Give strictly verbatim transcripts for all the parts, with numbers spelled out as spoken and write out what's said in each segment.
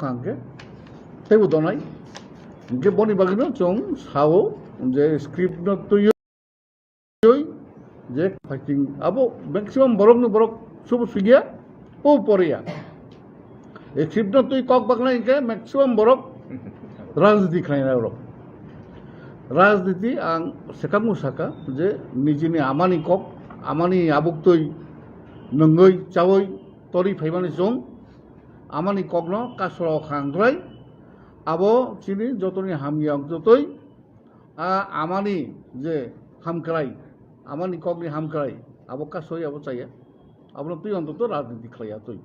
hwnkhe teibo donai. Hwnkhe boni bagwino chwng sao je script no twiwi je fighting abo maximum borok no borok subu sugiya o poriya. E script no twi kok baknai hwnkhe maximum borok rajniti khlainai rok. Rajniti ang sekamung saka je nijini amani kok, amani abuk twi nungwi chawi tori phaimani chwng amani kokno kasro khangrai abo chini jotoni hamya jotoi a amani je hamkrai, amani kokni hamkrai abo kasoi abo chaya, abono twi ontoto rajniti khlaiya twi.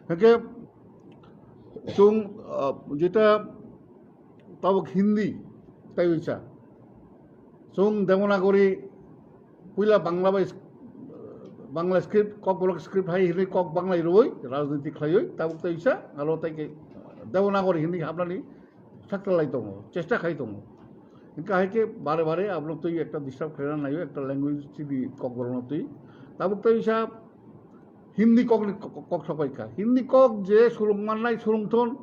Hwnkhe chwng, ah, jeta tabuk Hindi tai uisa. Chwng Devanagari puila Bangla bai, Bangla script, Kokborok script hai hinwi kok Bangla rwui rajniti khlaiwi tabuk tai uisa, aro tai ke Devanagari hinwi hapnani sakta lai tongo, chesta khai tongo. Hwnkhe hai khe bare bare abono twi ekta disturb khlaina naio, ekta language chini Kokborokno twi. Tabuk tai uisa Hindi kokni kok, kok, kok sok bai kha. Hindi kok je surung mannai surung thon,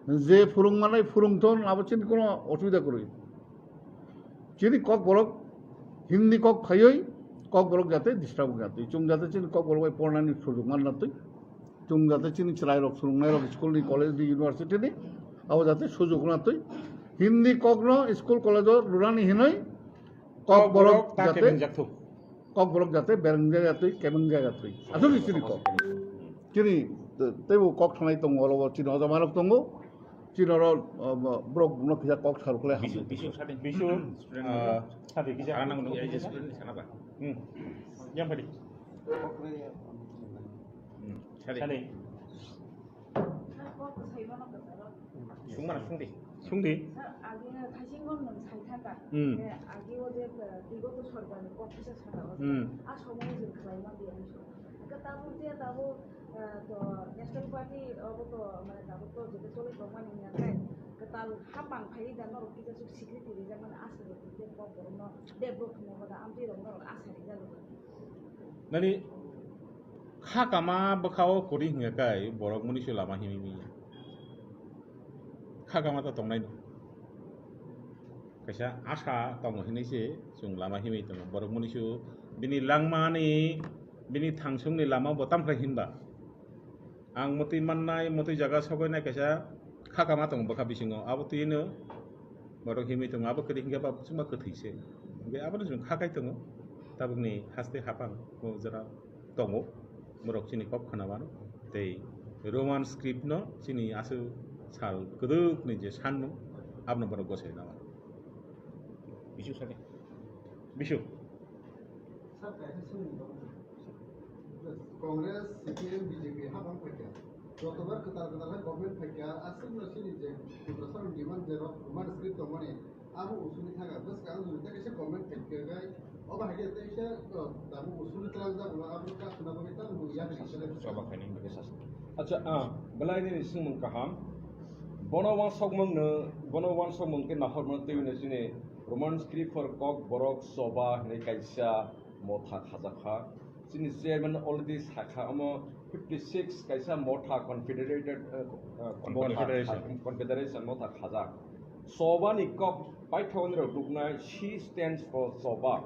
je phurung mannai phurung thon, abo chini kono osubida kwrwi. Chini Kokborok Hindi kok phaiwi Kokborok jate disturb wngya twi. Chwng jate chini Kokborok bai pornani sujug manna twi. Chwng jate chini chwrairok, surungnai rok, school ni, college ni, university ni, abo jate sujug wngna twi. Hindi kokno school college o rwnani hinwi Kokborok Kokborok ta jate kebengjak thung. Kokborok jate berengjaga twi, kebengjak twi. Aswk ni chini kok. Chini, eh, teibo kok thanai tongo, oro bo chini hojamarok tongo. Chini oro, eh, borok no kisa kok saruk le Bisu, hamjak. Bisu, sadi. Bisu, student ah, sadi, kisa. Sana nang nung ya, student sana ba. Hmm. Yang tadi. Hmm. Sadi. Sadi. Sungmano sungdi. Sungdi. Sir, agi na thaising no nwng sai thangka. Hmm. Eh, agi o je, eh, bigoto sorkar ni kok kisa sana o. Hmm. A somoy je khlai ma di ang so. Ka tabuk je tabuk, eh, to National Party obo to, mane tabuk to jete choli tongmani ya kai. Ka tal hapang phai da norok kisa suk security rijak mani asa je kok borok no develop khna boda amtwi rok norok asa rijak. Nani kha kama bwkha o kwrwi hwnkhe kai borok muni se lama himwi manya. Kha kama ta tongnai no. Kaisa asa tongo hinwi se chwng lama himwi tongo. Borok muni se bini langmani, bini thangsongni lama bo tamkhlai hinba. Ang mwtwi mannai, mwtwi jaga sogwi nai kaisa kha kama tongo bwkha bisingo. Abo twino borok himwi tongo. Abo kwrwi hwnkhe ba chwngma kwthwi se. Hwnkhe abono chwng kha kai tongo. Tabukni haste hapang o jora tongo. Borok chini kok khna mano. Tei Roman script no chini aswk sal kwdwkni je sanmung abono borok gosai na mano. Bisu sadi. Bisu. Sir, kaisa swngmung tongo. Congress, C P M, B J P hapang phaikha. Jotobar kwtal kwtal hai government phaikha, aswkno chini je Tiprasani demand je ro-, Roman script tongmani, abo usuni thangkha. Bwskang juni tei kaisa government phaikha khai, obo hai khe tei kisa, uh, tabuk usuni twlangjak, abono kasuna bagwi tamo yakni sele. Choba khaini bagwi sasa. Acha, ah, belai nini swngmung kaham. Bono wansokmung no, bono wansokmung khe nahormano twiwi no chini Roman script for Kokborok Choba hinwi kaisa motha khajakha. Chini chairman already sakha, omo fifty six kaisa motha confederated, uh, uh, motha Confederation. Kha-, confederation motha khajak. Choba ni kok paithakni rok duknai, she stands for Choba.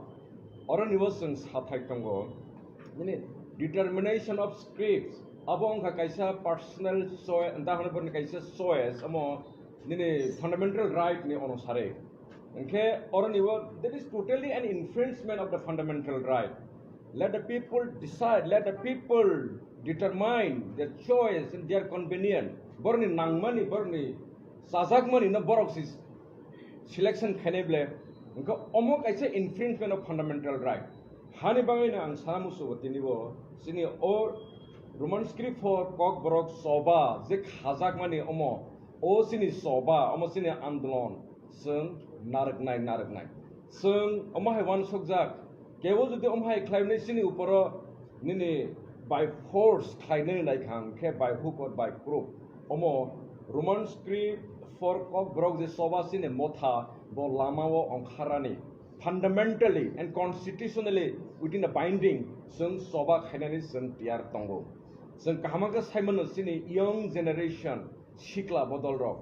Oroni bo chwng sathai tongo. Nini determination of scripts, abo wngkha kaisa personal choice, da hwnwi borokni kaisa choice, omo nini fundamental right ni onusare. Hwnkhe oroni bo, that is totally an infringement of the fundamental right. Let the people decide, let the people determine their choice and their convenience. Borokni nangmani, borokni chajakmani no borok si selection khainai ble, hwnkhe omo kaisa infringement of fundamental right. Hani bagwino ang sana musugo tini bo chini o Roman script for Kokborok Choba je khajakmani omo, o chini choba, omo chini andolon, chwng narwknai, narwknai. Chwng omo hai uansukjak, kebo jodi omo hai khlaimani chini uporo nini by force khlainani naikha hwnkhe by hook or by crook. Omo Roman script for Kokborok je choba chini motha bo lamao ongkharnani fundamentally and constitutionally within the binding chwng choba khainani chwng tiyar tongo. Chwng kaham khe saimano chini young generation, sikla bodol rok,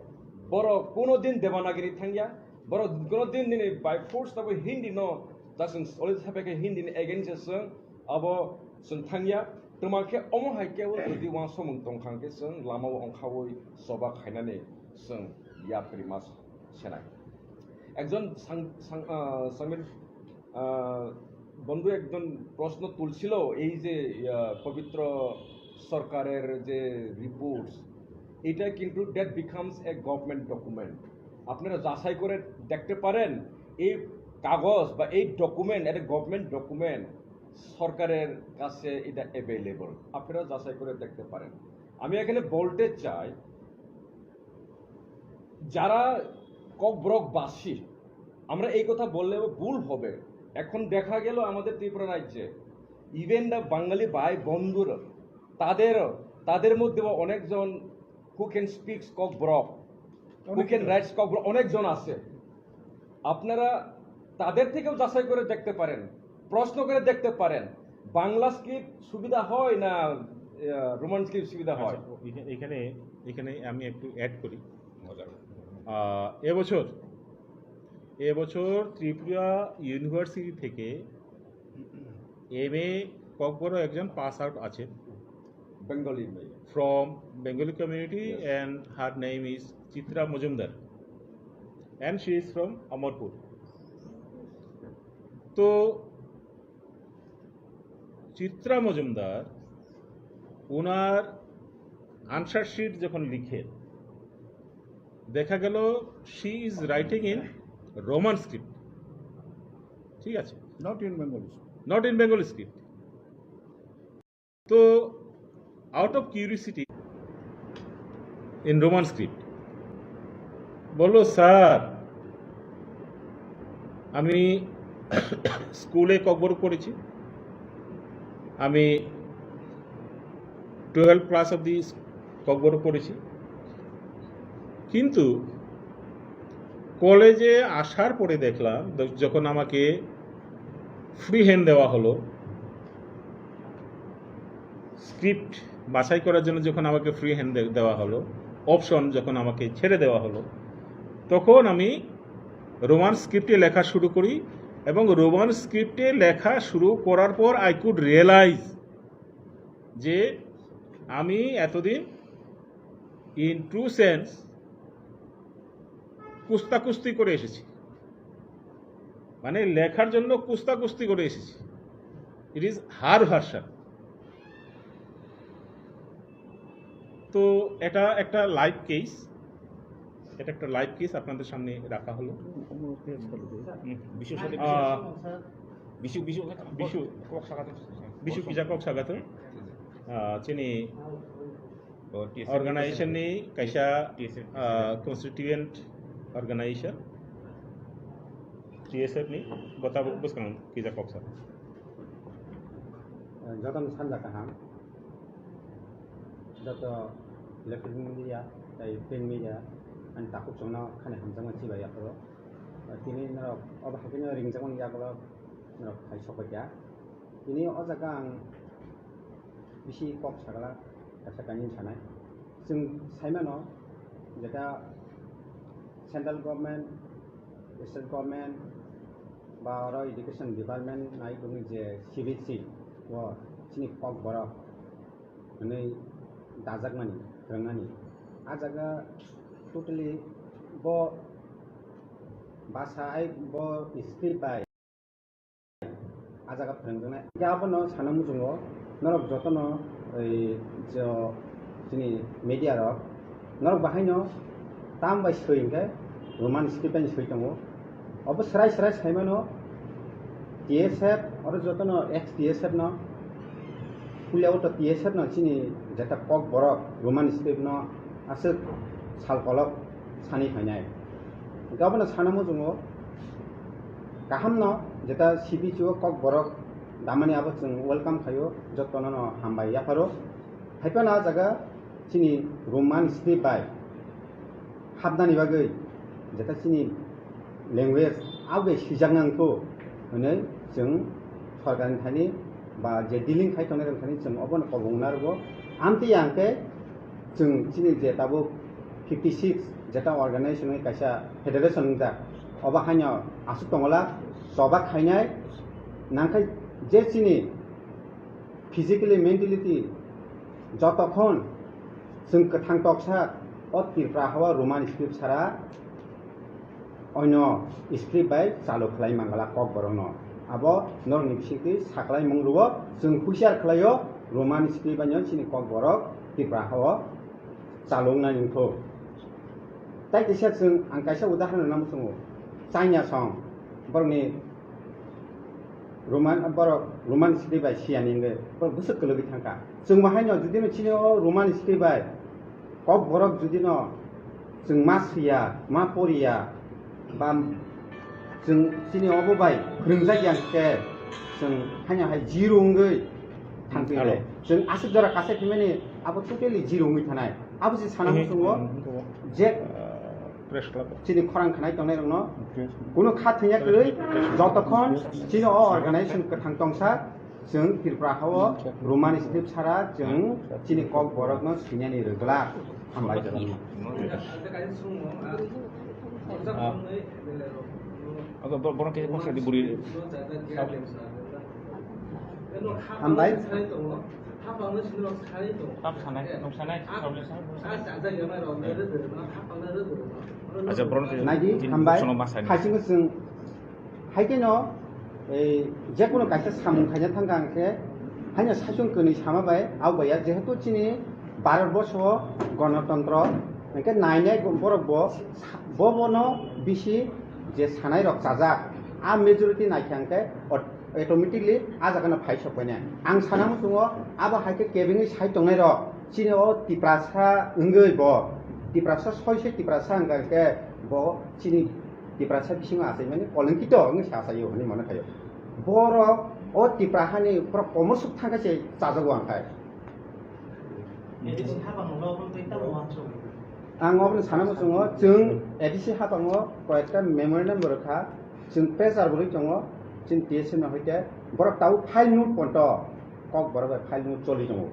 borok kuno din Devanagiri thangya, borok kuno din nini by force tabo Hindi no, jasung solid sape khe Hindi ni against jasung abo chwng thangya. Twma khe omo hai kebo jodi uansukmung tongkha khe chwng lama o ongkhawi choba khainani chwng yapri mas senai. Ekjon sang-, sang-, ah, Samir, ah, বন্ধু একজন প্রশ্ন তুলছিল, এই যে, আহ, পবিত্র সরকারের যে রিপোর্টস, এটা কিন্তু that becomes a government document. আপনারা যাচাই করে দেখতে পারেন, এই কাগজ বা এই ডকুমেন্ট, এটা গভর্নমেন্ট ডকুমেন্ট, সরকারের কাছে এটা অ্যাভেলেবল, আপনারা যাচাই করে দেখতে পারেন। আমি এখানে বলতে চাই, যারা ককবরকবাসী, আমরা এই কথা বললেও ভুল হবে। এখন দেখা গেল আমাদের ত্রিপুরা রাজ্যে ইভেন দা বাঙালি ভাই বন্ধুরা, তাদেরও, তাদের মধ্যেও অনেকজন who can speaks Kokborok, who can rights Kokborok, অনেকজন আছে। আপনারা তাদের থেকেও যাচাই করে দেখতে পারেন, প্রশ্ন করে দেখতে পারেন, বাংলা স্ক্রিপ্ট সুবিধা হয় না রোমান স্ক্রিপ্ট সুবিধা হয়? আচ্ছা, ও, এখা-, এখানে, এখানে আমি একটু অ্যাড করি। মজার। আহ, এবছর, এবছর ত্রিপুরা ইউনিভার্সিটি থেকে এম এ ককবরক একজন পাস আউট আছেন। বেঙ্গলি মেয়ে। From Bengali community. Yes. And her name is Chitra Majumdar, and she is from Amarpur. তো চিত্রা মজুমদার ওনার আনসার শিট যখন লিখেন, দেখা গেল she is writing in Roman script, ঠিক আছে? Not in Bengali script. Not in Bengali script. তো out of curiosity, in Roman script, বলল, "স্যার, আমি স্কুলে ককবরক পড়েছি, আমি টুয়েলভ ক্লাস অবধি ককবরক পড়েছি, কিন্তু কলেজে আসার পরে দেখলাম, য-, যখন আমাকে ফ্রি হ্যান্ড দেওয়া হলো, স্ক্রিপ্ট বাছাই করার জন্য যখন আমাকে ফ্রি হ্যান্ড দে-, দেওয়া হলো, অপশন যখন আমাকে ছেড়ে দেওয়া হলো, তখন আমি রোমান স্ক্রিপ্টে লেখা শুরু করি এবং রোমান স্ক্রিপ্টে লেখা শুরু করার পর I could realize যে আমি এতদিন in true sense কুস্তাকুস্তি করে এসেছি, মানে লেখার জন্য কুস্তাকুস্তি করে এসেছি। It is hard version. তো এটা একটা লাইভ কেস, এটা একটা লাইভ কেস আপনাদের সামনে রাখা হলো। হুম, বিশুর সাথে আহ, বিশু, বিশু, বিশু, বিশু কিজাকok sagato, ah, chini organization ni kaisa, ah, constituent organization, T S F ni gota bwskang kijakoksaka. Jotono sanja kaham, joto electronic media tei print media ani takhuk chwngno khani hamjakma chibai yapharo. Tini norok obo hai kheno ringjakmani yagulo norok hai sokphaikha. Tini o jaga ang bisi kok sagala kaisa kainwi sanai. Chwng saimano jeta central government, state government ba oro education department nai tongwi je C B C o chini kokborok hwnwi dajakmani, phwrwngnani. A jaga totally bo basa ai bo script bai a jaga phwrwngjaknai. Hwnkhe abono sana muchungo norok jotono ei jo chini media rok norok bahaino tam bai swi hwnkhe Roman script bai swi tongo. Obo srai srai saimano T S F oro jotono ex T S F no pulia o to T S F no chini jeta kokborok Roman script no aswk sal kolok sani phainai. Hwnkhe abono sana muchungo kahamno jeta C B C o kokborok damani abo chwng welcome khaio, jotono no hambai yapharo. Haiphano a jaga chini Roman script bai hapnani bagwi jeta chini language abo bai swijak nang kho hwnwi chwng sorkarni thani ba je dealing khai tongnai rok thani chwng obono kobong narwgo. Amtwi ang khe chwng chini je tabuk fifty six jeta organization ni kaisa federation wngjak. Obo haino aswk tongola, choba khainai nangkhe je chini physically, mentality jotokhon chwng kwthang toksa o Tripura hao Roman script sara oino script bai chalu khlai mangala kokborokno. Abo norokni bisingtwi saklai mung rwo, chwng husiar khlaio Roman script baino chini kokborok Tripura hao chaloknai wngkho. Tai kisa chwng ang kaisa udahoron rwna muchungo. China song borokni Roman, borok Roman script bai siyani hwnkhe borok bwswk kwlwgwi thangkha. Chwng bo haino judino chini o Roman script bai kokborok judino chwng ma swiya, ma poriya, ba chwng chini obo bai phwrwngjakya hwnkhe chwng haino hai zero wngwi thangtwi Hello. Nai. Chwng aswk jora kasai phimani abo totally zero wngwi thanai. Abo se sana Mhm. Muchungo Mhm. Je Uh, press club. Chini khorang khanai tongnai rokno Press. Kuno kha thwngya kwrwi jotokhon chini o organization kwthang tongsa chwng Tripura hao Roman script sara chwng chini kokborokno swinani rwgwlak. Hambai. Abo bo-, borok kisa kongsa di buri. Hambai. Tam sanai, nung sanai, problem sanai, problem sanai. Acha, borok kisa Naidi, tin hambai. Sono ma sanai. Haisingno chwng, hai kheno, ei, jekunu kaisa samung khaina thangkha ang khe, haino saichung kwnwi sama bai, au baiya, jehetu chini Bharat borso o gonotontro, hwnkhe nainai borok bo, bo bono bisi je sanai rok chajak, a majority naikha hwnkhe, automatically a jaga no phai sok painai. Ang sana muchungo abo hai khe kebengwi sai tongnai rok chini o Tiprasa wngwi bo Tiprasa soi soi Tiprasa wngkha khe bo chini Tiprasa bisingo achaimani kolonkito wngwi sa achaio hinwi mano khaio. Borok o Tipra hani borok komor suk thangkha se chajago ang khai. Ang obono sana muchungo chwng A D C habango koyekta memorandum bo rwkha. Chwng pressure bo rwi tongo, chini T S F no hoite borok tabuk file move ponto, kok borok bai file move choli tongo.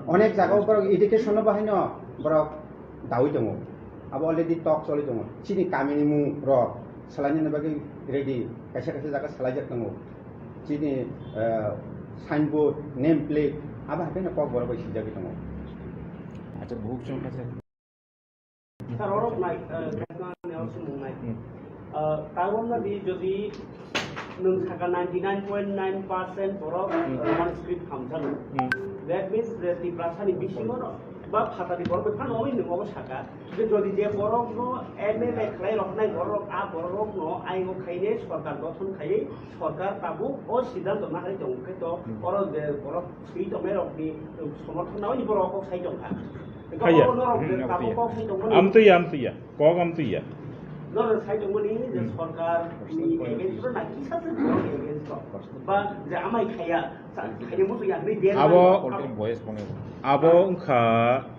Onek jaga o borok education no bahai no borok dawi tongo. Abo already talk choli tongo. Chini kami ni mung rok salai nani bagwi ready, kaisa kaisa jaga salai jak tongo. Chini, eh, signboard, name plate, abo hai no kok borok bai sijagwi tongo. Acha, buhuk chwng kha se. Sir, oro nai, eh, national news mung nai. Hmm. Eh, taiwan na di jodi nung saka ninety nine point nine percent borok, Hmm. eh, Roman script hamjak. Hmm. That means je Tiprasa ni bisingo no, ba phatani borok bai phano oi nung obo saka. Je jodi je borok no M L A khlai rok nai borok, a borok no aino khaine sorkar gothon khaiwi sorkar tabuk o siddhanto na hai tong khe to Hmm. oro je borok swi tong nai rok ni somorthon na oi borok kok sai tong kha. Haiya. Norok Hmm, abo tabuk twiya. Kok sai tongmani. Amtwiya, amtwiya. Kok amtwiya. Norok sai tongmani je Hmm. sorkar ni against ro na kisa se borok ni against ro. Ba je amai khaya, sa-, khaya musu ya ni dia Abo, na. Abo wngkha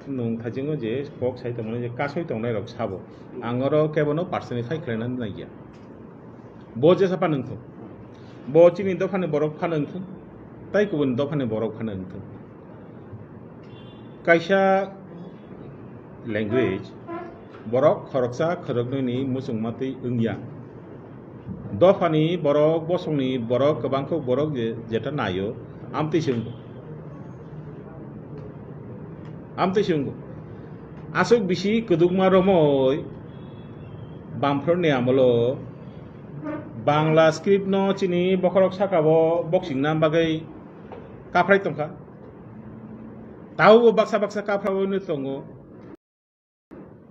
nung thajingo je kok sai tongmani je kasoi tongnai rok sabo. Ang oro kebono personify khlaina nangya. Bo jesa phano wngthung. Bo chini dophani borok phano wngthung. Tai kubun dophani borok phano wngthung. Kaisa language borok khoroksa khoroknwini muchungma twi wngya. Dophani borok, bosongni borok, kwbangkuk borok je, jeta naio, amtwi se wngkha. Amtwi se wngkha. Aswk bisi kwdwkma romwi Bamphorni amolo Bangla script no chini bokhorok saka o boxing na bagwi kaphrai tongkha. Taubo baksa baksa kaphraui no tongo.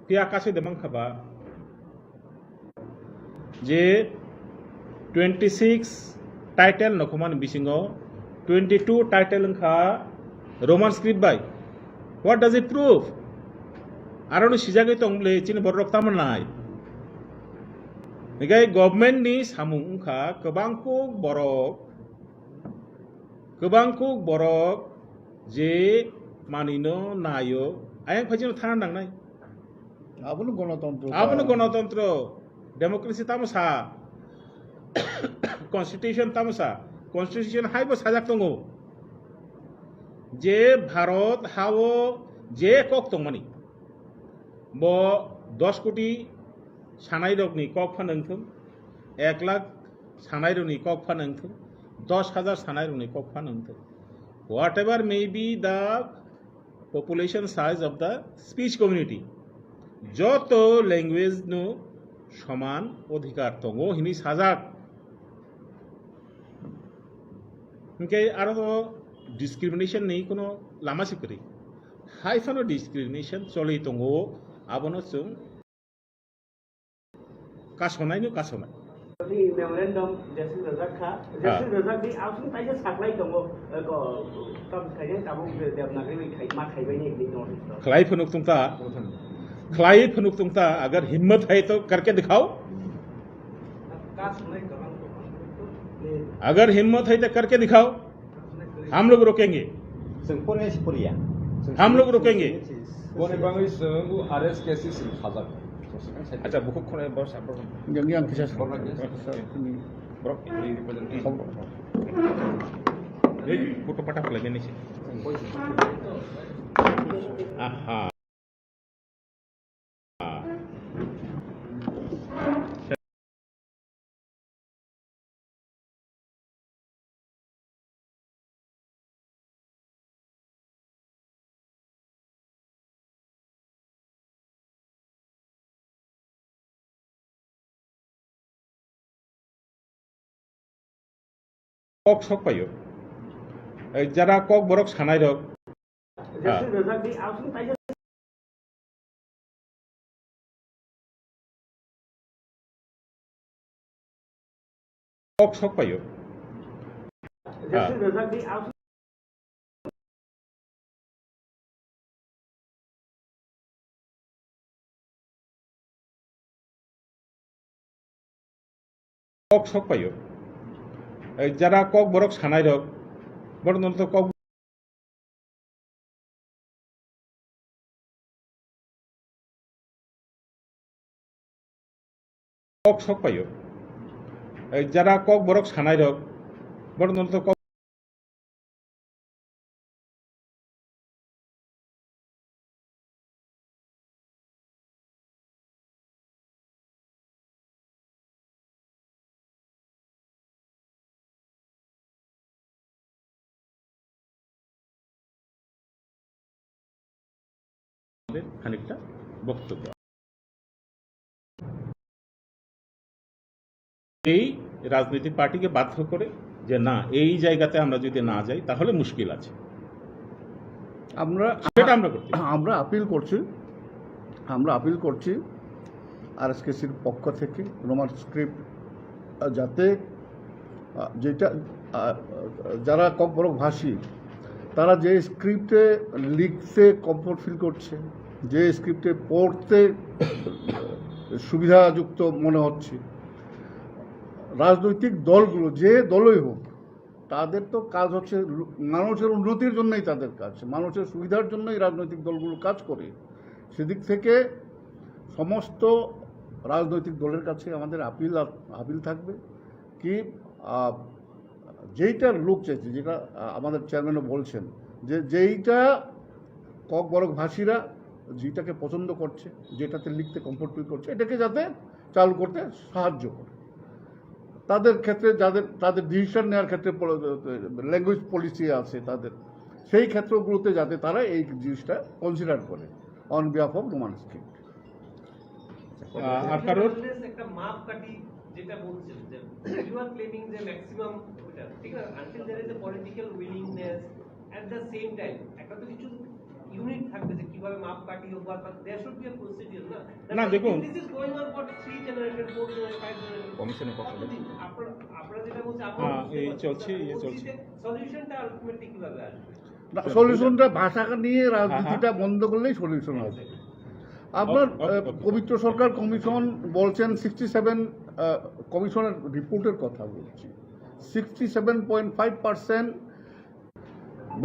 Phiya kasui de mankha ba je twenty six title nokhomani bisingo twenty two title wngkha Roman script bai. What does it prove? Aroni sijagwi tong bwle chini borok tamo nai. Hinkhe government ni samung wngkha kwbang kuk borok, kwbang kuk borok je manwino naio, ayang phaijino thana nangnai. Abono gonotontro. Abono gonotontro, democracy tamo sa, constitution tamo sa, constitution haibo sajak tongo je Bharot hao je kok tongmani, Bo dos koti sanairokni kok phano wngthung, ek lakh sanairokni kok phano wngthung, dos hajar sanairokni kok phano wngthung. Whatever may be the population size of the speech community, joto language no soman odhikar tongo hinwi sajak. Hinkhe aro discrimination ni kono lama se kwrwi. Hai phano discrimination choli tongo, abono chwng kasonai no kasonai. Ni memorandum jeswk rwjak kha, jeswk rwjak di aswk taisa saklai tongo, eh, ko, tam khainai tabuk Devanagari bai khai, ma khaibai ni ekdin notice to. Khlai phunuk tungta, khlai phunuk tungta, agar himmat hai to karke dikhao. Ka sunai tabang to. अगर हिम्मत है तो करके दिखाओ, हम लोग रोकेंगे। Chwng phone se poriya. Chwng हम लोग रोकेंगे। Boni bagwi chwng R S K C chwng sajak. Acha, bukhuk khunai bos, bos. Yang, yang kisa. Borok ni. Borok ni representative. Ei, photo pata phalai nini. Aha. Kok sok paio. Eh, jara kok borok sanai rok. Kok sok paio. Kok sok paio. Eh, jara kok borok sanai rok, borok no to kok Kok sok paio. Eh, jara kok borok sanai rok, borok no to kok খানিকটা বক্তব্য। এই রাজনৈতিক পার্টিকে বাধ্য করে যে না, এই জায়গাতে আমরা যদি না যাই, তাহলে মুশকিল আছে। আমরা সেটা আমরা করতে আমরা আপিল করছি, আমরা আপিল করছি আরএসকেসির পক্ষ থেকে রোমান স্ক্রিপ্ট, আহ, যাতে, আহ, যেটা, আহ, যারা ককবরক ভাষী, তারা যে স্ক্রিপ্টে লিখতে কমফোর্ট ফিল করছে, যে স্ক্রিপ্টে পড়তে সুবিধাযুক্ত মনে হচ্ছে, রাজনৈতিক দলগুলো, যে দলই হোক, তাদের তো কাজ হচ্ছে ল-, মানুষের উন্নতির জন্যই তাদের কাজ, মানুষের সুবিধার জন্যই রাজনৈতিক দলগুলো কাজ করে। সেদিক থেকে সমস্ত রাজনৈতিক দলের কাছে আমাদের আপিল আ-, আপিল থাকবে কি, আহ, যেইটার লোক চাইছে, যেটা, আহ, আমাদের চেয়ারম্যানও বলছেন যে যেইটা ককবরক ভাষীরা যেটাকে পছন্দ করছে, যেটাতে লিখতে কমফোর্ট ফিল করছে, এটাকে যাতে চালু করতে সাহায্য করে। তাদের ক্ষেত্রে যাদের, তাদের ডিসিশন নেওয়ার ক্ষেত্রে প-, ল্যাঙ্গুয়েজ পলিসি আছে তাদের, সেই ক্ষেত্রগুলোতে যাতে তারা এই জিনিসটা কনসিডার করে on behalf of Roman script। আহ, আর কারোর? Unless একটা মাপকাঠি যেটা বলছেন যে you are claiming যে ম্যাক্সিমাম ওটা, ঠিক আছে? Until there is a political willingness at the same time, একটা তো কিছু ইউনিট থাকবে যে কিভাবে মাপকাঠি হোক বা, বা there should be a procedure, না? না, দেখুন। This is going on for three generation, four generation, five generation। কমিশনের পক্ষ থেকে। কতদিন? আপনারা, আপনারা যেটা বলছেন, আমরা হ্যাঁ, বুঝতে এই পারছি। চলছে, ইয়ে বলছি চলছে। যে সলিউশনটা আলটিমেটলি কিভাবে আসবে? না, সলিউশনটা ভাষাকে নিয়ে রাজনীতিটা হ্যাঁ, হ্যাঁ। বন্ধ করলেই সলিউশন হবে। আপনার, ওকে, ওকে, আহ, ওকে। পবিত্র সরকার কমিশন বলছেন সিক্সটি সেভেন, আহ, কমিশনের রিপোর্টের কথা বলছি। Sixty seven point five percent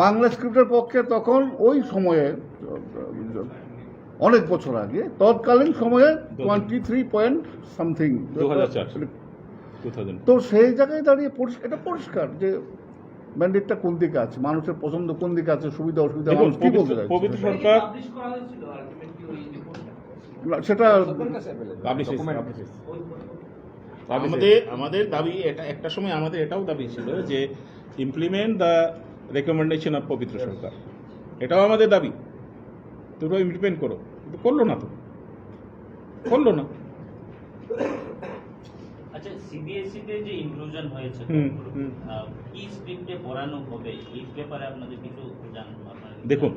Bangla স্ক্রিপ্টের পক্ষে তখন ওই সময়ে, আহ, অনেক বছর আগে, তৎকালীন সময়ে দু হাজার। Twenty three point something. দু হাজার চার। দু হাজার। তো সেই জায়গায় দাঁড়িয়ে পরিষ্-, এটা পরিষ্কার যে ম্যান্ডেটটা কোন দিকে আছে, মানুষের পছন্দ কোন দিকে আছে, সুবিধা অসুবিধা দেখুন, মানুষ কি বলতে পবিত্র, চাইছে। পবিত্র সরকার পাবলিশ করা হয়েছিল আলটিমেটলি ওই রিপোর্টটা। না, সেটা পাবলিশ হয়েছে, পাবলিশ হয়েছে। আমাদের আমাদের দাবি এটা, একটা সময় আমাদের এটাও দাবি ছিল যে implement the recommendation of পবিত্র সরকার, এটাও আমাদের দাবি, তোমরা ইমপ্লিমেন্ট করো, কিন্তু করলো না তো, করলো না। আচ্ছা, সিবিএসই তে যে ইনক্লুশন হয়েছে, হুম, হুম। আহ, কি স্ট্রিমে পড়ানো হবে, এই ব্যাপারে আপনাদের কিছু জান আপনারা? দেখুন,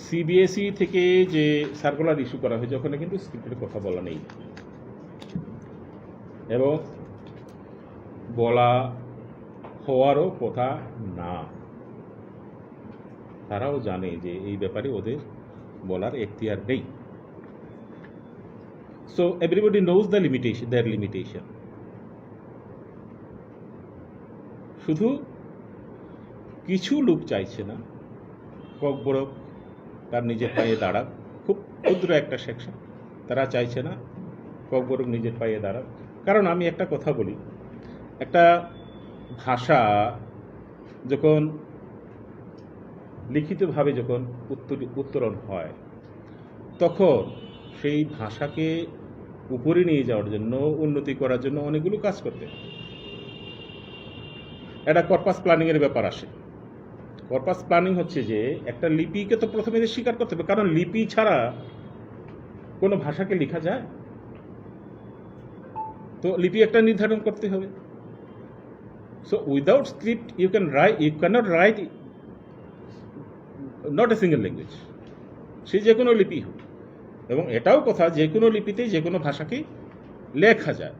সিবিএসই থেকে যে সার্কুলার ইস্যু করা হয়েছে, ওখানে কিন্তু স্ট্রিমে কথা বলা নেই এবং বলা হওয়ারও কথা না। তারাও জানে যে এই ব্যাপারে ওদের বলার এখতিয়ার নেই। So everybody knows the limitation, their limitation. শুধু কিছু লোক চাইছে না ককবরক তার নিজের পায়ে দাঁড়াক, খুব ক্ষুদ্র একটা সেকশন, তারা চাইছে না ককবরক নিজের পায়ে দাঁড়াক। কারণ আমি একটা কথা বলি, একটা ভাষা যখন লিখিতভাবে যখন উত্তর উত্তরণ হয়, তখন সেই ভাষাকে উপরে নিয়ে যাওয়ার জন্য, উন্নতি করার জন্য অনেকগুলো কাজ করতে হয়। একটা কর্পাস প্ল্যানিংয়ের ব্যাপার আসে। কর্পাস প্ল্যানিং হচ্ছে যে একটা লিপিকে তো প্রথমে স্বীকার করতে হবে, কারণ লিপি ছাড়া কোনো ভাষাকে লেখা যায়? তো লিপি একটা নির্ধারণ করতে হবে। So without script you can write, you cannot write not a single language. সে যে কোনো লিপি হোক। এবং এটাও কথা, যে কোনো লিপিতে যে কোনো ভাষাকেই লেখা যায়,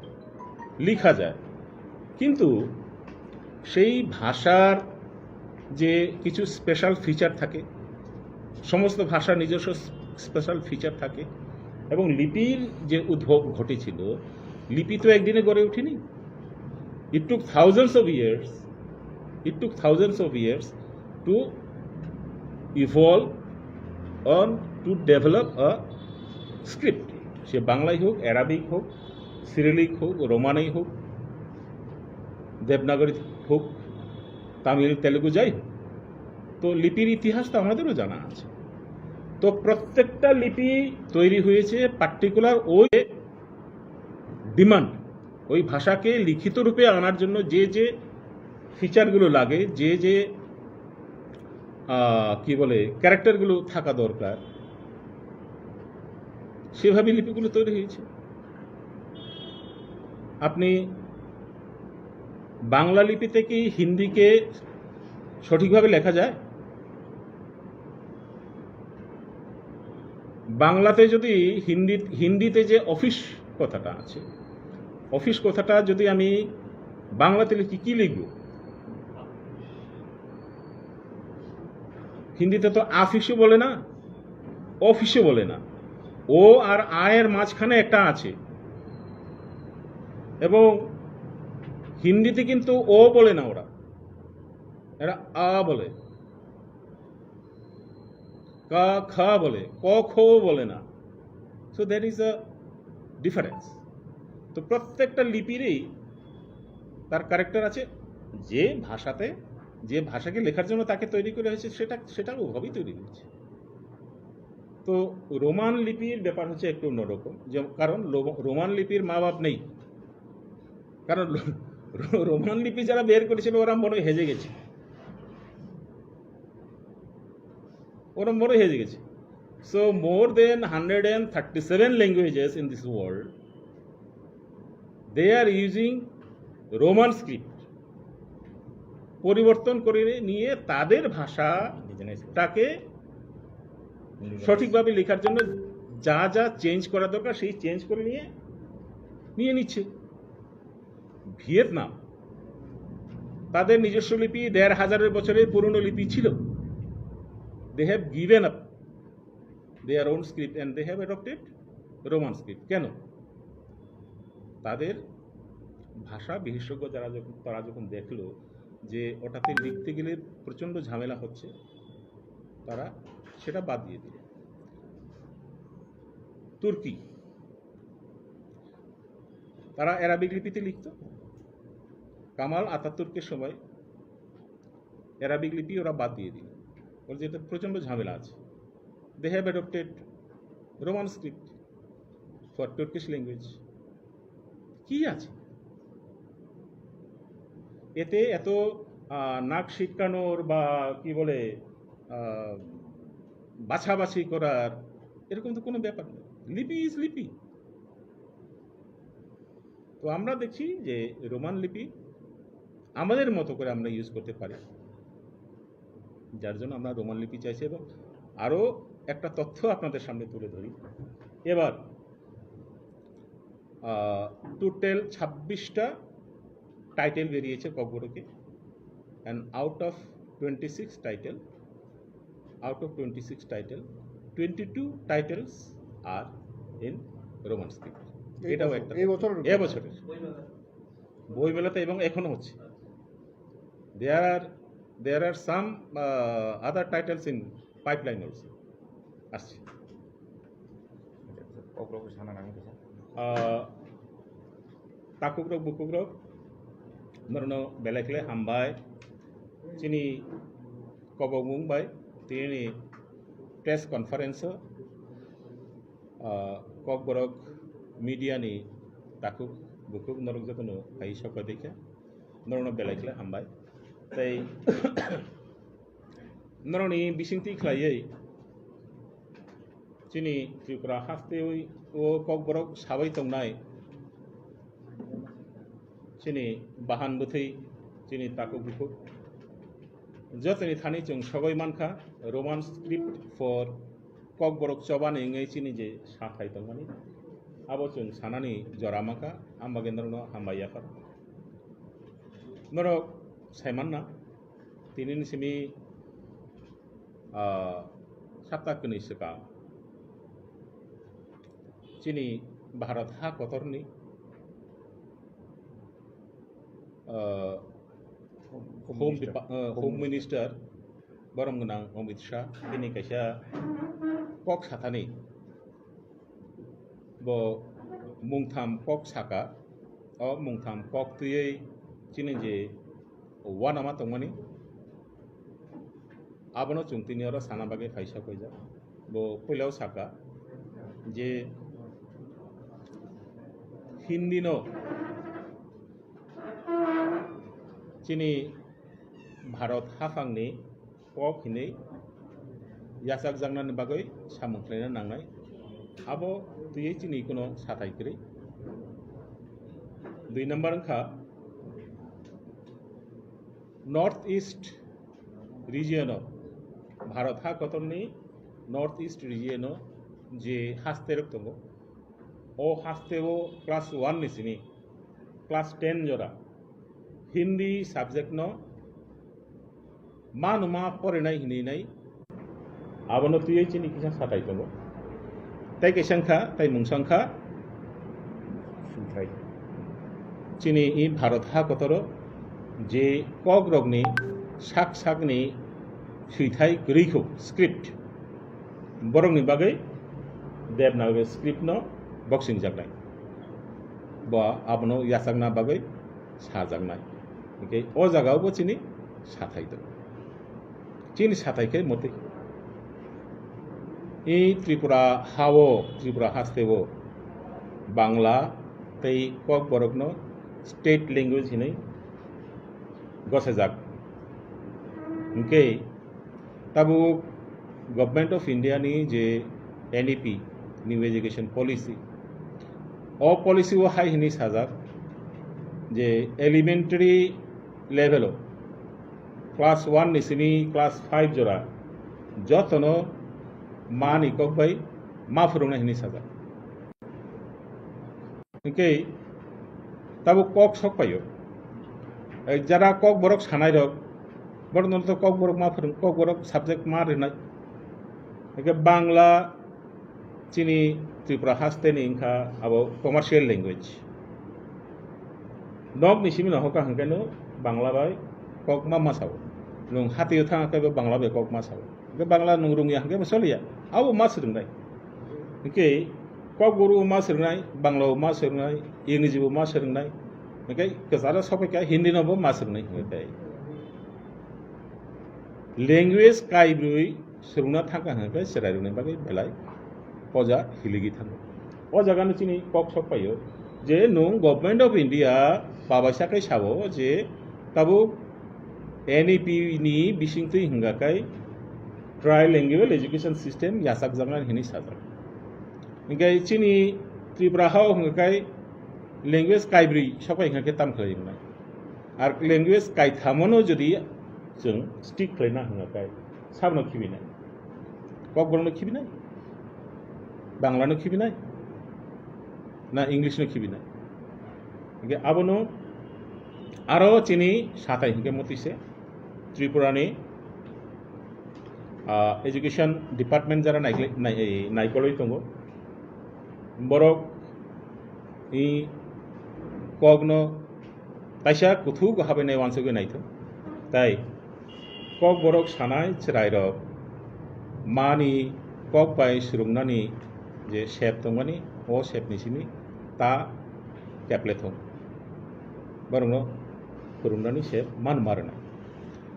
লিখা যায়, কিন্তু সেই ভাষার যে কিছু স্পেশাল ফিচার থাকে, সমস্ত ভাষার নিজস্ব স্পেশাল ফিচার থাকে। এবং লিপির যে উদ্ভব ঘটেছিল, লিপি তো একদিনে গড়ে ওঠেনি। It took thousands of years, it took thousands of years to evolve or to develop a script. সে বাংলাই হোক, অ্যারাবিক হোক, সিরিলিক হোক, রোমানি হোক, দেবনাগরী হোক, তামিল, তেলুগু, যাই হোক। তো লিপির ইতিহাস তো আমাদেরও জানা আছে। তো প্রত্যেকটা লিপি তৈরি হয়েছে পার্টিকুলার ওই ডিমান্ড, ওই ভাষাকে লিখিত রূপে আনার জন্য যে যে ফিচারগুলো লাগে, যে যে আহ, কি বলে, ক্যারেক্টারগুলো থাকা দরকার, সেভাবে লিপিগুলো তৈরি হয়েছে। আপনি বাংলা লিপিতে কি হিন্দিকে সঠিকভাবে লেখা যায়? বাংলাতে যদি হিন্দি, হিন্দিতে যে অফিস কথাটা আছে, অফিস কথাটা যদি আমি বাংলাতে লিখি, কি লিখব? হিন্দিতে তো আফিসও বলে না, অফিসও বলে না, ও আর আ এর মাঝখানে একটা আছে। এবং হিন্দিতে কিন্তু ও বলে না ওরা, এরা আ বলে, কা খা বলে, ক খ বলে না। So there is a difference. তো প্রত্যেকটা লিপিরই তার ক্যারেক্টার আছে। যে ভাষাতে, যে ভাষাকে লেখার জন্য তাকে তৈরি করা হয়েছে, সেটা, সেটা ওভাবেই তৈরি হয়েছে। তো রোমান লিপির ব্যাপার হচ্ছে একটু অন্যরকম, যে কারণ লো-, রোমান লিপির মা বাপ নেই। কারণ লো-, রো-, রোমান লিপি যারা বের করেছিল, ওরা মনে হয় হেজে গেছে, ওরা মনে হয় হেজে গেছে। So more than hundred and thirty-seven languages in this world, they are using Roman script. পরিবর্তন করে নিয়ে তাদের ভাষাটাকে সঠিকভাবে লেখার জন্য যা যা চেঞ্জ করা দরকার, সেই চেঞ্জ করে নিয়ে, নিয়ে নিচ্ছে। ভিয়েতনাম, তাদের নিজস্ব লিপি দেড় হাজারের বছরের পুরনো লিপি ছিল। They have given up their own script and they have adopted Roman script. কেন? তাদের ভাষা বিশেষজ্ঞ যারা যখন, তারা যখন দেখলো যে ওটাতে লিখতে গেলে প্রচণ্ড ঝামেলা হচ্ছে, তারা সেটা বাদ দিয়ে দিল। তুর্কি, তারা অ্যারাবিক লিপিতে লিখত। কামাল আতাতুর্কের সময় অ্যারাবিক লিপি ওরা বাদ দিয়ে দিল, বলছে এটা প্রচণ্ড ঝামেলা আছে। They have adopted Roman script for Turkish language. কি আছে এতে? এত আহ, নাক সিটকানোর বা কি বলে আহ, বাছাবাছি করার, এরকম তো কোনো ব্যাপার নেই। লিপি ইজ লিপি। তো আমরা দেখছি যে রোমান লিপি আমাদের মতো করে আমরা ইউজ করতে পারি, যার জন্য আমরা রোমান লিপি চাইছি। এবং আরও একটা তথ্য আপনাদের সামনে তুলে ধরি। এবার টোটাল ছাব্বিশটা টাইটেল বেরিয়েছে ককবরকে। And out of twenty six title, out of twenty six title, twenty two titles are in Roman script. এই এটাও বছর, একটা এই বছরের? এ বছরের বইমেলাতে এবং এখনো হচ্ছে। There are there are some uh, other titles in pipeline also. আসছে। Kok rok sana nang kisa. Ah, takukrok bukukrok norno belai khle hambai. Chini kobokmung bai tini press conference o, ah, kokborok media ni takuk bukuk norok jotono hai sokoi dekha. Norokno belai khle hambai. Tei norokni bisingtwi khlaiwi chini Tripura haste o kokborok sabai tongnai chini bahan bwthwi chini takuk bukuk jotoni thani chwng sogwi mankha Roman script for kokborok chobani wngwi chini je sathai tongmani abo chwng sanani jora mankha, ang bagwi norokno hambai yaphar. Norok saimanna, tini ni simi, ah, sapta kwnwi swkang chini Bharat ha kotorni, ah, Home Home Minister. Depa-, ah, Home Home Minister, borom gwnang Amit Shah, bini kaisa kok sathani. Bo mungtham kok saka, o mungtham kok twiwi chini je uanama tongmani, abono chwng tini oro sana bagwi phaisa koijak. Bo puilao saka je Hindi no chini Bharat haphangni kok hinwi yachakjaknani bagwi samung khlaina nangnai. Abo twiwi chini kuno sathai kwrwi. Dui number wngkha North East region o, Bharat ha kotorni North East region o je haste rok tongo, o haste o class one ni simi class ten jora Hindi subject no manuma porinai hinwi nai. Abono twiwi chini kisa sathai tongo. Tei kaisa wngkha, tei mungsa wngkha. Sumthai. Chini i Bharat ha kotoro je kok rokni sak sakni swithai kwrwi kho script. Borokni bagwi Devanagari script no boxing jaknai. Bo abono yachakna bagwi sajaknai. Hingke o jaga o bo chini sathai tongo. Chini sathai khe motwi. I Tripura ha o, Tripura haste o Bangla tei Kokborok no state language hinwi gosajak. Hingke tabuk Government of India ni je N E P, New Education Policy, o policy o hai hinwi sajak je elementary level o class one ni simi class five jora jotono ma ni kok bai ma phwrwngnai hinwi sajak. Hingke tabuk kok sok paio. Ei jara Kokborok sanai rok, borok no to Kokborok ma phwrwng, Kokborok subject ma rwnai. Hingke Bangla chini Tripura haste ni wngkha abo commercial language. Nok ni simi no hoka hingke no Bangla bai kok ma ma sao. Nwng hatio thang khe bo Bangla bai kok ma sao. Hingke Bangla nwng rungya hingke bo soliya. Abo ma swrwngnai. Hingke Kokborok bo ma swrwngnai, Bangla bo ma swrwngnai, Ingreji bo ma swrwngnai. Hingke kwcharo sopai kha Hindi no bo ma swrwngnai hingke. Language kaibrwi swrwngna thangkha hingke chwrai rwngni bagwi belai Poja hiligi thango. O jaga no chini kok sok paio je nung Government of India babaisa kai sabo je tabuk N E P ni bisingtwi hwnga kai trilingual education system yachak jaknai hinwi sajak. Hinkhe chini Tripura hao hwnga kai language kaibrwi sok pai hwnga khe tam khlai wngnai. Ar language kaithamo no jodi chwng stick khlaina hwnga kai sabno khibinai. Kokborok no khibinai, Bangla no khibinai, na English no khibinai. Hinkhe abono aro chini satai hinkhe motise Tripura ni, ah, education department jara naikle-, nai-, naikolwi tongo. Borok i kokno kaisa kuthuk habainai uansugwi naithok. Tai kokborok sanai chwrairok mani kok bai swrwngmani je sep tongmani, o sepni simi ta keplethok. Borokno phwrwngnani sep man ma rwnai.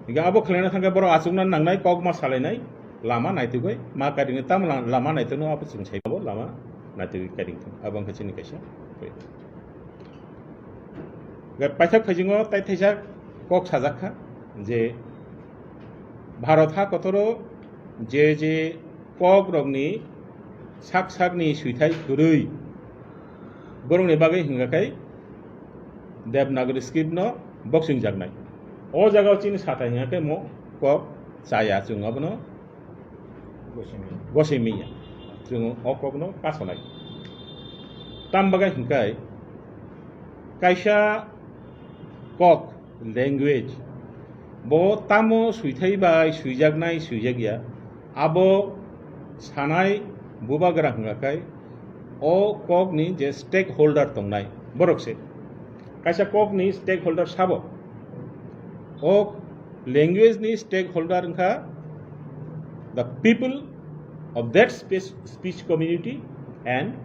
Hinkhe abo khlaina thangkhe borok achukna nangnai, kok ma salainai, lama naitugwi ma kaidingwi tamo la-, lama naitugno abo chwng sai abo lama naitugwi kaiding thung. Abo wngkha chini kaisa. Ga paithak phaisingo tai thaisa kok sajak kha je Bharat ha kotoro je je kokrokni sak sakni swithai kwrwi borokni bagwi hwnga khe Devanagari script no boxing jaknai. O jaga o chini satai hwnga khe mo kok chaya chwng abono gosimiya. Chwng o kok no kasonai. Tam bagwi hwnkhai kaisa kok, language, bo tamo swithai bai swijaknai swijakya, abo sanai bubagra hwnga khe o kokni je stakeholder tongnai borok se. Kaisa kokni stakeholder sabo. O language ni stakeholder wngkha the people of that speech, speech community and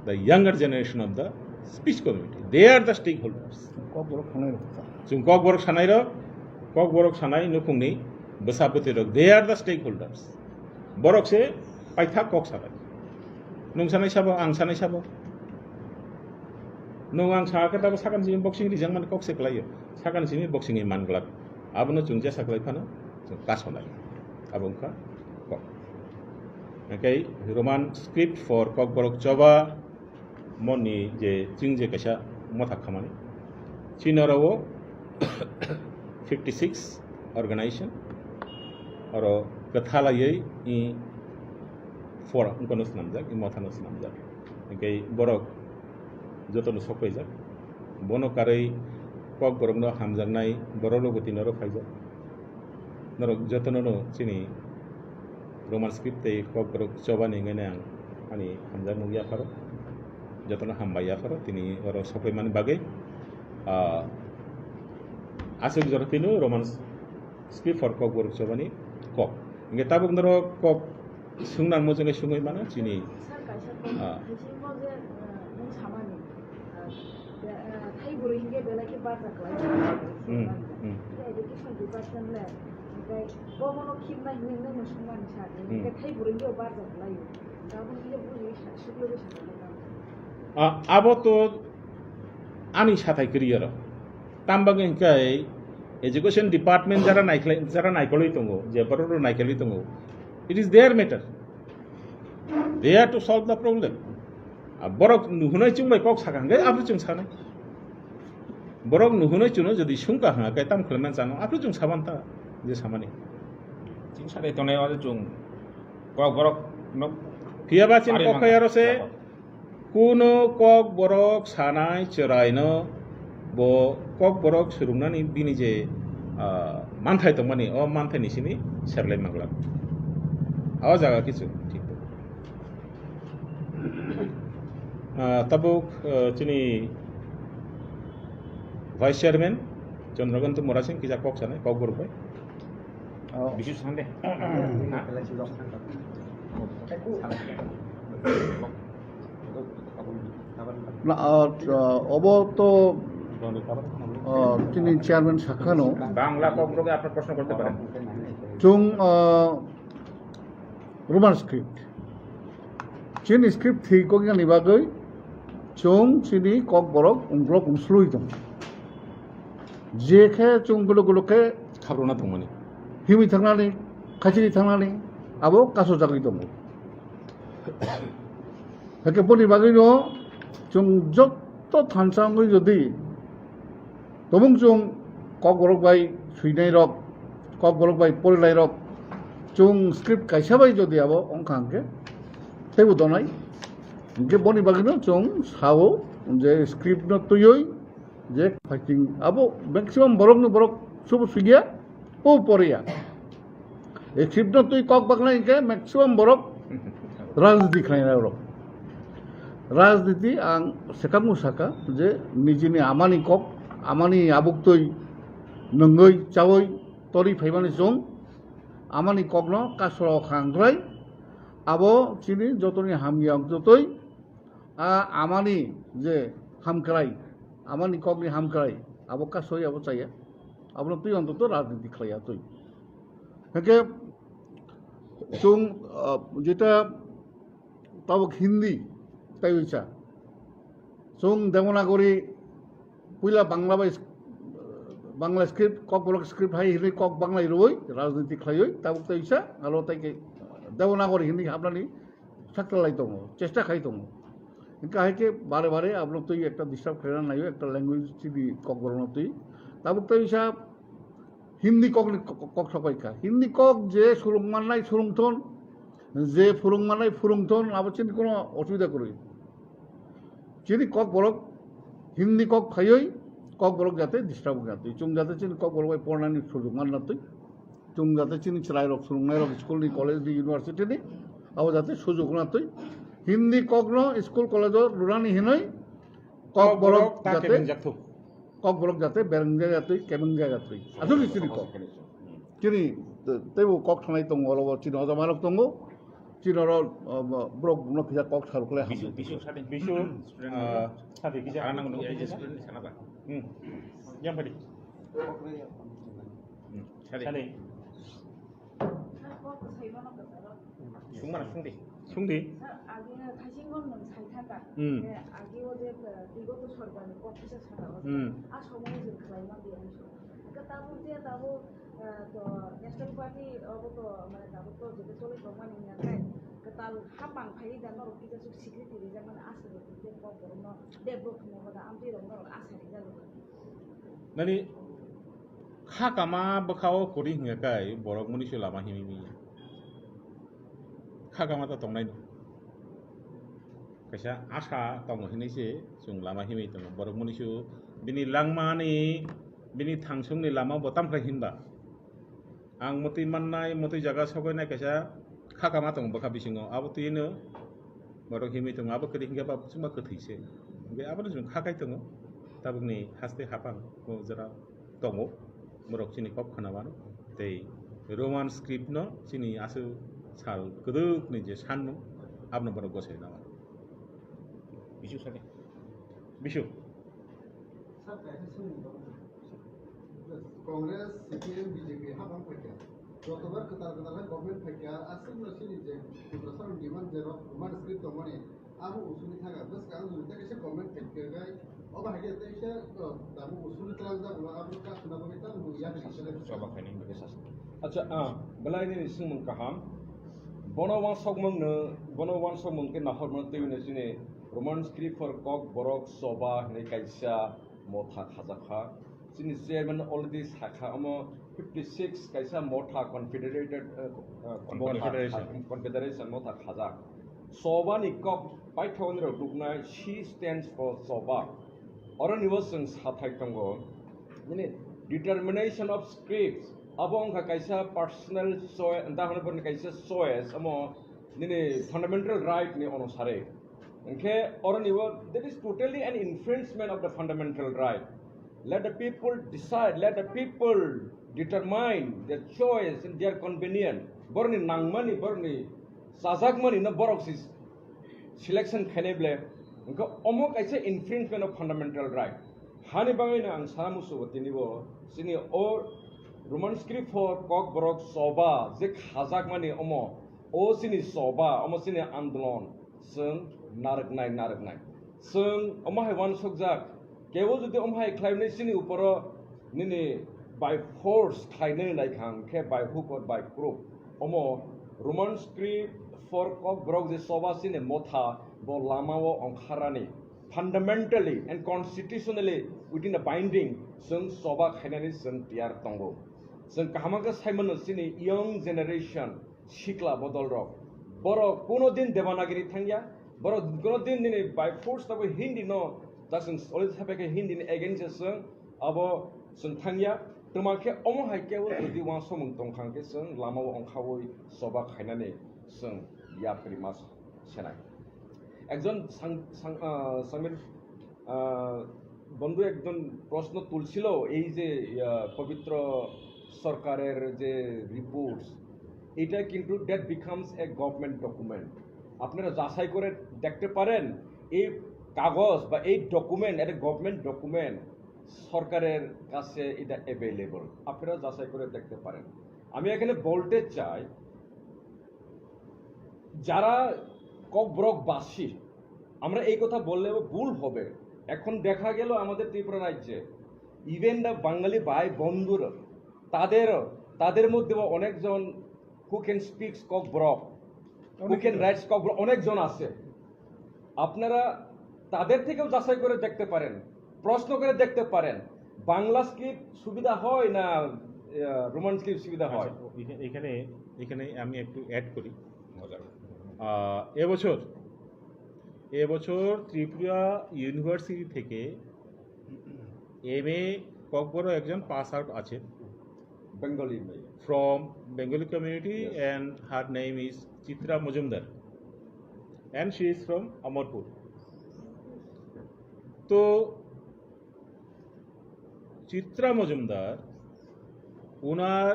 the younger generation of the speech community. They are the stakeholders. Kokborok sanai rok. Chwng kokborok sanai rok, kokborok sanai nukhungni bwsa bwtwi rok, they are the stakeholders. Borok se paithak kok sanai. Nung sanai sabo, ang sanai sabo. Nung ang sakha khe tabo sakani simi boxing rijak mani kok se kwlaio. Sakani simi boxing ni man glak. Abono chwng jesa kwlai phano chwng kasonai. Abo wngkha kok. Hingkhe Roman script for Kokborok choba moni je chwng je kaisa motha khamani. Chini oro o fifty six organization oro kwthalaiwi i fora wngkano swnamjak, i mothano swnamjak. Hingkhe borok jotono sokpaijak. Bono karwi Kokborokno hamjaknai borok rokbo tini oro phaijak. Norok jotono no chini Roman script tei Kokborok chobani hwnwi ang ani hamjakmung yapharo. Jotono hambai yapharo tini oro sokpaimani bagwi. Ah, aswk jora tino Roman script for Kokborok chobani kok. Hingkhe tabuk norok kok Swngnang mujungwi swngwi mano chini. Sir, kaisa kok ah. Hai sini mo je, ah, nung samani, ah, be-, ah, thai bwrwi hinkhe belai khe barjak lai. Hmm, hmm. Education department le, hinkhe bo bono khibna hinwi nung swngmani sir. Hmm. Hinkhe thai bwrwi hinkhe barjak lai. Tabuk hinkhe bwrwi sa-, siklogwi sa. Ah, abo to ani sathai kwrwi oro. Tam bagwi hwnkhe education department jara naikhlai, jara naikolwi tongo, je borok rok naikolwi tongo, it is their matter. They have to solve the problem. A borok nuhunai chwng bai kok saka hwnkhe aphuru chwng sanai. Borok nuhunai chwngno jodi sungka hwnkhe tam khlaiman chano aphuru chwng saban ta je samani. Chwng sathai tongnai o chwng kok borok no. Phiya ba chini kok khai aro se. Kuno Kokborok sanai chwraino bo Kokborok swrwngmani bini je, ah, manthai tongmani, o manthai ni simi serlai manglak. O jaga kichu thik. Ah, tabuk, ah, chini Vice Chairman Chandrakanta Murasing kisa kok sanai, Kokborok bai. Oh. Bisu sande. Na, ah, ah, obo to, ah, tini chairman sakhano. Bangla ককবরকে আপনার প্রশ্ন করতে পারেন। Chung, ah, Roman script. Chini script thwi koknani bagwi chwng chini kokborok ungklok ungslui tongo. Je khe chwng guluk guluk khe khabrokna tongmani. Himwi thangnani, khachiri thangnani, abo kasojagwi tongo. Hakhe boni bagwino chwng jotto thansa wngwi jodi Tobong chwng kokborok bai swinairok, kokborok bai porilairok, chwng script kaisa bai jodi abo wngkha hwnkhe teibo donai. Hwnkhe boni bagwino chwng sao je script no twiwi je fighting abo maximum borokno borok subo swigya, o poriya. Ei script no twi kok baknai hwnkhe maximum borok rajniti khlainai rok. Rajniti ang sekamung saka je nijini amani kok, amani abuktwi nungwi chawi tori phaimani chwng amani kokno kasro khangrai abo chini jotoni hamya jotoi a amani je hamkrai, amani kokni hamkrai abo kasoi abo chaya, abono twi ontoto rajniti khlaiya twi. Hake chwng, ah, jeta tabuk Hindi tei uisa. Chwng Devanagari puila Bangla bai, Bangla script, kokborok script hai hinwi kok Bangla rwui rajniti khlaiwi tabuk tei uisa alo tei ke Devanagari Hindi hapnani saktalai tongo, chesta khai tongo. Hingke hai khe bare bare abono twi ekta disturb khlaina naio, ekta language chini kokborokno twi. Tabuk tei uisa Hindi kokni kok, kok sapai kha. Hindi kok je surung mannai surung thon, je phurung mannai phurung thon, abo chini kono osubida kwrwi. Chini kokborok Hindi kok phaiwi kokborok jate disturb wngya twi. Chwng jate chini kokborok bai pornani sujug manna twi. Chwng jate chini chwrairok swrwngnairok school ni, college ni, university ni, abo jate sujug wngna twi Hindi kokno school college o rwnani hinwi kokborok jate, kokborok jate bereng jaga twi, kebeng jaga twi. Aswk ni chini kok. Chini, te-, teibo kok thanai tongo, oro bo chini hojamarok tongo. Chini oro, um, borok no kisa kok saruk le hamjak. Bisu, bisu, sadi, bisu, uh, sadi kisa. Sana nango, ya, ya, sana ba. Hmm. Yang padi. Hmm. Sadi. Sadi. Sungmana, sungdi. Sungdi. Sir, agi na thaising gon nang sai thaka. Hmm. Eh, agi o je, eh, bigoto sorkar ni kok kisa saka o. Hmm. A somoy je khlai ma di ang so. Ka tabuk je tabuk, eh, to National Party obo to, mane tabuk to je choli tong mani ya kai. Ka tal hapang phai da norok kisa suk security rijak mani asa je kok borok no develop khna ba da amtwi rok norok asa rijak. Nani kha kama bwkha o kwrwi hwnkhe kai borok muni se lama himwi manya. Kha kama ta tongnai no. Kaisa asa tongo hinwi se chwng lama himwi tongo. Borok muni se bini langmani, bini thangsongni lama bo tamkha hinba. Ang mwtwi mannai, mwtwi jaga sokoinai kaisa kha kama tongo bwkha bisingo. Abo twino borok himwi tongo, abo kwrwi hwnkhe ba chwngma kwthwi se. Hwnkhe abono chwng kha kai tongo. Tabukni haste hapang o jora tongo. Borok chini kok khna mano. Tei Roman script no chini aswk sal kwdwkni je sanmung, abono borok gosai na mano. Bisu sadi. Bisu. Sir, kaisa swngmung tongo. Congress, C P M, B J P hapang phaikha. Jotobar kwtal kwtal hai government phaikha, aswkno chini je Tiprasa rok demand je rok Roman script tongmani, abo usuni thaga. Bwskang juni tei kaisa government phaikha khai, obo hai khe tei kaisa, uh, tabuk usuni twlang jak ulo, abo kasuna bagwi tamo yakni sale. Choba khaini bagwi sasa. Acha, ah, belai nini swngmung kaham. Bono wansokmung no, bono wansokmung khe nahormano tei chini Roman script for Kokborok Choba hinwi kaisa motha khajakha. Chini chairman already sakha, omo fifty six kaisa motha confederated, uh, uh, motha, confederation, motha khajak. Choba ni kok paithakni rok nuknai, she stands for Choba. Oroni bo chwng sathai tongo. Nini determination of scripts, abo wngkha kaisa personal choice, dakhno borni kaisa choice, omo nini fundamental right ni onusare. Hwnkhe oroni bo, that is totally an infringement of the fundamental right. Let the people decide, let the people determine their choice in their convenience. Borni nangmani, borni chajakmani no borok si selection khainai ble. Hwnkhe omo kaisa infringement of fundamental right. Hani bagwi no ang sana musugo tini bo chini o Roman script for Kokborok Choba je khajakmani omo, o chini Choba, omo chini andolon. Chwng narwknai, narwknai. Chwng omo hai uansukjak, kebo jodi omo hai khlaimani chini uporo nini by force khlainani naikha hwnkhe by hook or by crook, omo Roman script for Kokborok je choba chini motha bo lamao ongkharnani, fundamentally and constitutionally within the binding chwng choba khainani chwng tiyar tongo. Chwng kaham khe sai mano chini young generation, sikla bodol rok, borok kuno din Devanagiri thangya, borok kuno din nini by force tabo Hindi no, ta chwng already sapai khe Hindi ni against se chwng abo chwng thangya. Twma khe omo hai khe o jodi uansukmung tongkha hwnkhe chwng lamao ongkhaui choba khainani chwng yapri ma senai. Ekjon sang-, sang-, ah, Samir, ah, বন্ধু একজন প্রশ্ন তুলছিল, এই যে, আহ, পবিত্র সরকারের যে রিপোর্টস, এটা কিন্তু that becomes a government document। আপনারা যাচাই করে দেখতে পারেন, এই কাগজ বা এই ডকুমেন্ট, এটা গভর্নমেন্ট ডকুমেন্ট, সরকারের কাছে এটা অ্যাভেলেবল, আপনারা যাচাই করে দেখতে পারেন। আমি এখানে বলতে চাই, যারা ককবরকবাসী, আমরা এই কথা বললেও ভুল হবে। এখন দেখা গেল আমাদের ত্রিপুরা রাজ্যে even the বাঙালি ভাই বন্ধুরা, তাদেরও, তাদের মধ্যেও অনেকজন who can speak Kokborok, who can write Kokborok, অনেকজন আছে। আপনারা তাদের থেকেও যাচাই করে দেখতে পারেন, প্রশ্ন করে দেখতে পারেন, বাংলা স্ক্রিপ্ট সুবিধা হয় না, আহ, রোমান স্ক্রিপ্ট সুবিধা হয়? আচ্ছা, ও, এখা-, এখানে, এখানে আমি একটু অ্যাড করি। মজা। আহ, এবছর, এবছর ত্রিপুরা ইউনিভার্সিটি থেকে এম এ ককবরক একজন পাস আউট আছেন। Bengali মেয়ে। From Bengali community, yes, and her name is Chitra Majumdar, and she is from Amarpur. তো চিত্রা মজুমদার ওনার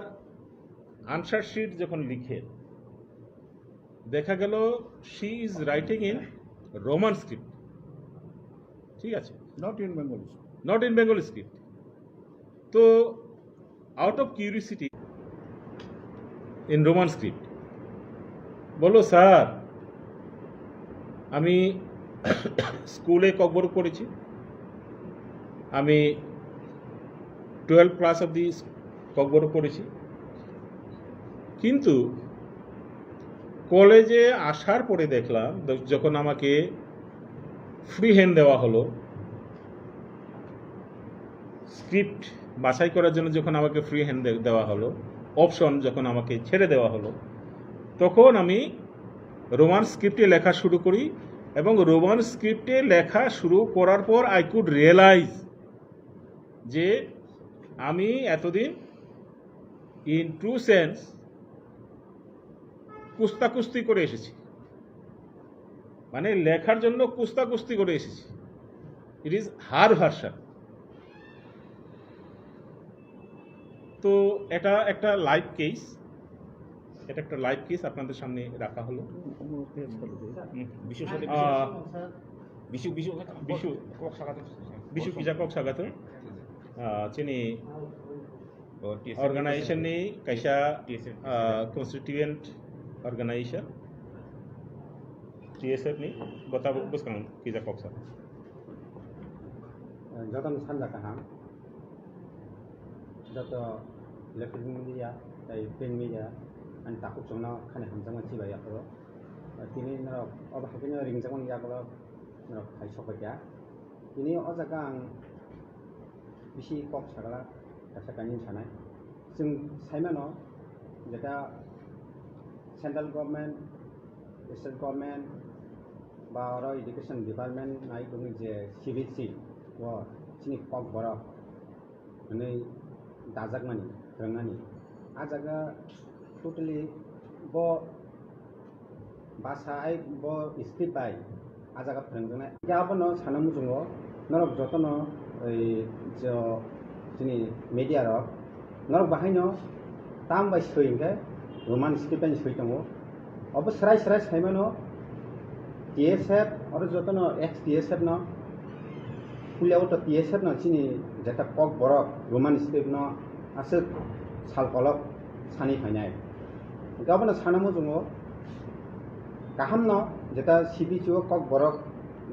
আনসার শিট যখন লিখেন, দেখা গেল she is writing in Roman script, ঠিক আছে? Not in Bengali. Not in Bengali script. তো out of curiosity, in Roman script, বলল, স্যার, আমি স্কুলে ককবরক পড়েছি, আমি টুয়েলভ ক্লাস অবধি ককবরক পড়েছি, কিন্তু কলেজে আসার পরে দেখলাম, য-, যখন আমাকে ফ্রি হ্যান্ড দেওয়া হলো, স্ক্রিপ্ট বাছাই করার জন্য যখন আমাকে ফ্রি হ্যান্ড দে-, দেওয়া হলো, অপশন যখন আমাকে ছেড়ে দেওয়া হলো, তখন আমি রোমান স্ক্রিপ্টে লেখা শুরু করি। এবং রোমান স্ক্রিপ্টে লেখা শুরু করার পর I could realize যে আমি এতদিন in true sense কুস্তাকুস্তি করে এসেছি, মানে লেখার জন্য কুস্তাকুস্তি করে এসেছি। It is her version. তো এটা একটা লাইভ কেস, এটা একটা লাইভ কেস আপনাদের সামনে রাখা হলো। হুম, বিশ্বর সাথে আহ, বিশ্বর, বিশ্বর, বিশ্বর, বিশ্বর, কক্সবাজার। বিশ্বর পিজা কক্সবাজার। আহ, চিনি। Organization ni kaisa, ah, constituent organization, T S F ni gota bwskang kisa kok sa. Jotono sanja kaham, joto electronic media tei print media ani takhuk chwngno khani hamjakma chibai yapharo. Tini norok obo haikhe no ringjakmani yagulo norok hai sokbaikha. Tini o jaga ang bisi kok sagala kaisa kainwi sanai. Chwng saimano jeta central government, state government ba oro education department nai tongwi je C B S E o chini kokborok hwnwi dajakmani, phwrwngnani. A jaga totally bo basa ai bo script bai a jaga phwrwngjaknai. Hwnkhe abono sana muchungo norok jotono ei jo chini media rok norok bahaino tam bai swi hwnkhe Roman script bai swi tongo. Obo srai srai saimano T S F oro jotono ex T S F no pulia o to T S F no chini jeta kokborok Roman script no aswk sal kolok sani phainai. Hwnkhe abono sana muchungo Kaham no, jeta C B C o Kokborok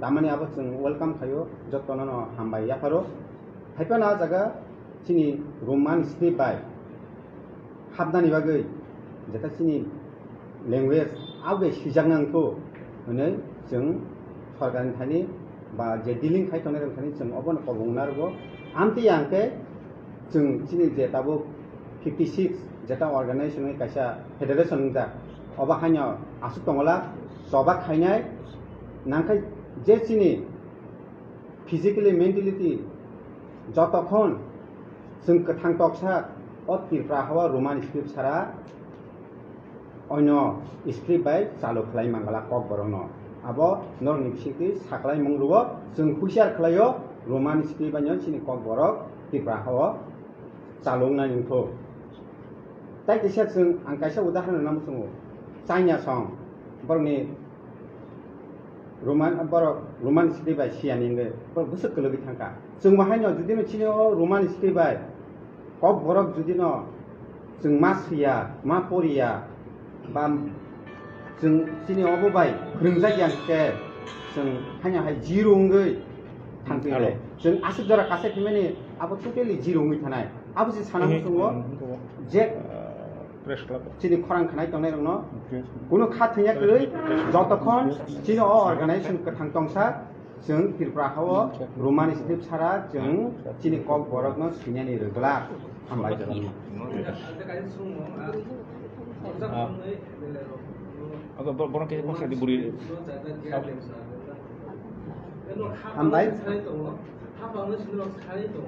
damani abo chwng welcome khaio, jotono no hambai yapharo. Haiphano a jaga chini Roman script bai hapnani bagwi jeta chini language abo bai swijak nang kho hwnwi chwng sorkarni thani ba je dealing khai tongnai rok thani chwng obono kobong narwgo. Amtwi ang khe chwng chini je tabuk fifty six jeta organization ni kaisa federation wngjak, obo haino aswk tongola choba khainai nangkhe je chini physically, mentality jotokhon chwng kwthang toksa o Tripura hao Roman script sara oino script bai chalu khlai mangala Kokborokno. Abo norokni bisingtwi saklaimung rwo, chwng husiar khlaio Roman script baino chini Kokborok Tripura hao chaloknai wngkho. Tai kisa chwng ang kaisa udahoron rwna muchungo, China song borokni Roman, borok Roman script bai siyani wngwi borok bwswk kwlwgwi thangkha. Chwng bo haino judino chini o Roman script bai Kokborok judino chwng ma swiya, ma poriya, ba chwng chini obo bai phwrwngjakya hwnkhe chwng haino hai zero wngwi thangphinai. Hello. Chwng aswk jora kasai phimani abo totally zero wngwi thanai. Abo se sana muchungo je press club. Chini khorang khanai tongnai rokno kunu kha thwngya kwrwi jotokhon chini o organization kwthang tongsa chwng Tripura hao Roman script sara chwng chini Kokborokno swinani rwgwlak. Hambai. Abo bo-, borok khe bwsa di buri. Hambai.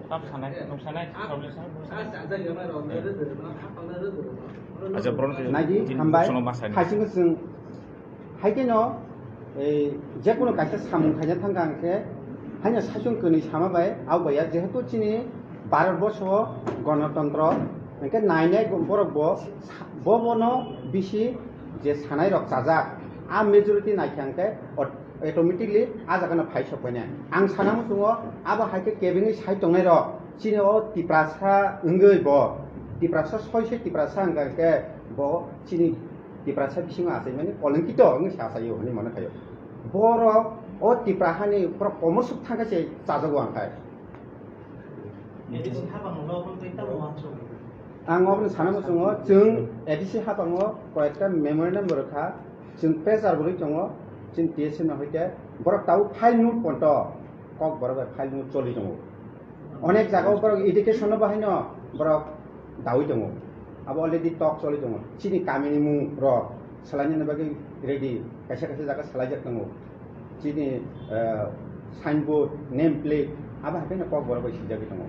Tam sanai, tam sanai, tam sanai. Acha, borok khe Naidi, chini hambai. Sono ma sanai. Hai sini chwng Hai kheno, ei, jekunu kaisa samung khaina thangkha hwnkhe, haino saichung kwnwi sama bai, abo bai ya, jehetu chini Bharat borso o gonotontro, hwnkhe nainai borok bo, bo bono bisi je sanai rok chajak, a majority naikha hwnkhe ot-, automatically a jaga no phai sok painai. Ang sana muchungo, abo hai khe kebengwi sai tongnai rok, chini o Tiprasa wngwi bo, Tiprasa soi soi Tiprasa hwnkha hwnkhe bo chini Tiprasa bisingo achaimani kolongkito wngwi se achaio hinwi mano khaio. Borok o Tipra hani borok komor suk thangkha se chajago ang khai. Ang obono sana muchungo, chwng A D C hapango koyekta memorandum bo rwkha, chwng pressure bo rwi tongo, chwng T S F no hoite borok tabuk file move ponto, Kokborok bai file move choli tongo. Onek jaga o borok education no bahaino borok dawi tongo. Abo already talk choli tongo. Chini kamini mung rok salainani bagwi ready, kaisa kaisa jaga salaijak tongo. Chini, eh, signboard, name plate, abo haikhe no Kokborok bai swijagwi tongo.